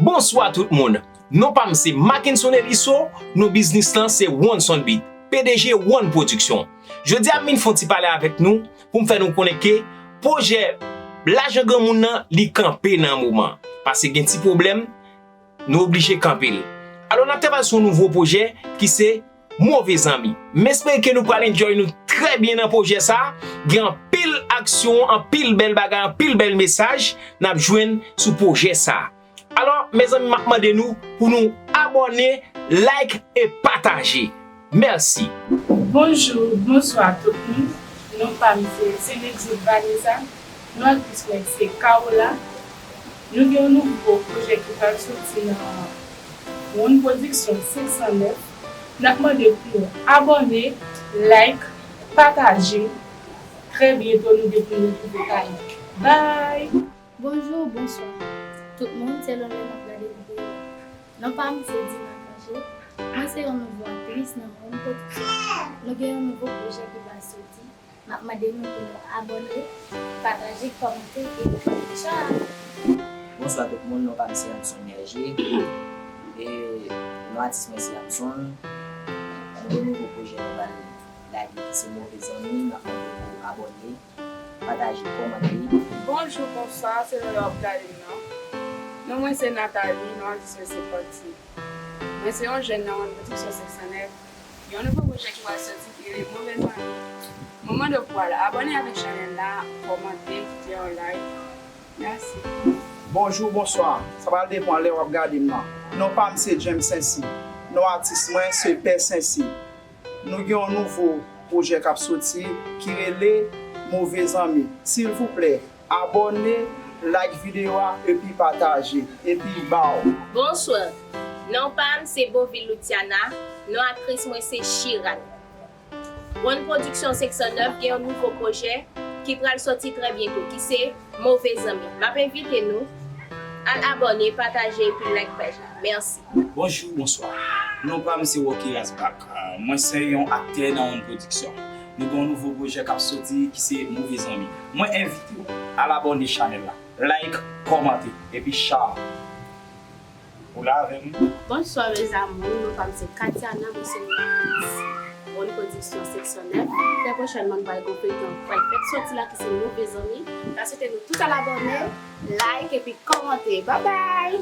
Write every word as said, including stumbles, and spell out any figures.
Bonswa tout moun. Non pa m se Mackenson Eliso, non biznis lan se One Sound Beat, P D G One Production. Jodi a m vin fè yon ti pale avèk nou pou m fè nou konnen ke pwojè Lajan Granmoun nan li kanpe nan moman. Paske gen ti pwoblèm, nou oblije kanpe l. Alò n ap travay sou yon nouvo pwojè ki se Move Zanmi. M espere ke nou pral enjoy nou trè byen nan pwojè sa. Gen anpil aksyon, anpil bèl bagay, anpil bèl mesaj n ap jwenn sou pwojè sa. Alò, mezanmi, m ap mande nou pou nou abòne, like e pataje. Mèsi. Bonjou, bonswa tout moun. Non pa m se Senexit Vanessa. Non aktris mwen se Carola. Nou gen yon nouvo pwojè ki pral soti nan One Production senk san nèf. N ap mande pou nou abòne, like, pataje. Trè byento nou gen pou nou retwouve kay. Bye! Bonjou, bonswa. Tout moun, selon lè n ap gade videyo a. Non pa m se Dina Cangé. Mwen se yon nouvo aktris nan One Production. Nou gen yon nouvo pwojè ki pral soti. M ap mande nou pou nou abòne, pataje, kòmante e like. Tchao! Bonswa tout moun, non pa m se Yamson Merger. E non atis mwen se Yamson. Nou gen nouvo pwojè nou pral lage ki se Move Zanmi. M ap mande pou abòne, pataje, kòmante. Bonjou, bonswa, selon lè w ap gade m nan. Non mwen se Nathalie, non atis mwen se Panty. Mwen se yon jèn nan One Production senk san nèf. Gen yon nouvo pwojè ki pral soti ki rele Move Zanmi. Mwen mande w pou al abòne avèk chanèl la, kòmante, kite yon like. Mèsi. Bonjou, bonswa. Sa pral depann lè w ap gade m nan. Non pa m se James Saincy. Non atis mwen se Pè Saincy. Nou gen yon nouvo pwojè k ap soti ki rele Move Zanmi. Silvouplè, abòne, like videyo a epi pataje. Epi baw! Bonswa. Non pa m se Beauville Loutiana. Non aktris mwen se Chiran. One Production senk san nèf gen yon nouvo pwojè ki pral sòti trè byento ki se Move Zanmi. M ap envite nou al abòne, pataje epi like paj la. Mèsi. Bonjou, bonswa. Non pa m se Rocky Rasbach. Mwen se yon aktè nan One Production. Nou gen yon nouvo pwojè k ap soti ki se Move Zanmi. Mwen envite w al abòne chanèl la, like, kòmante epi share. Ou la avè m? Bonswa mes amours, non pa m se Katiana, mwen se yon aktris One Production senk san nèf. Trè pwochènman nou pral gen yon feyton k pral fèk sòti la ki se Move Zanmi. M ta swete nou tout al abòne, like epi kòmante. Babay!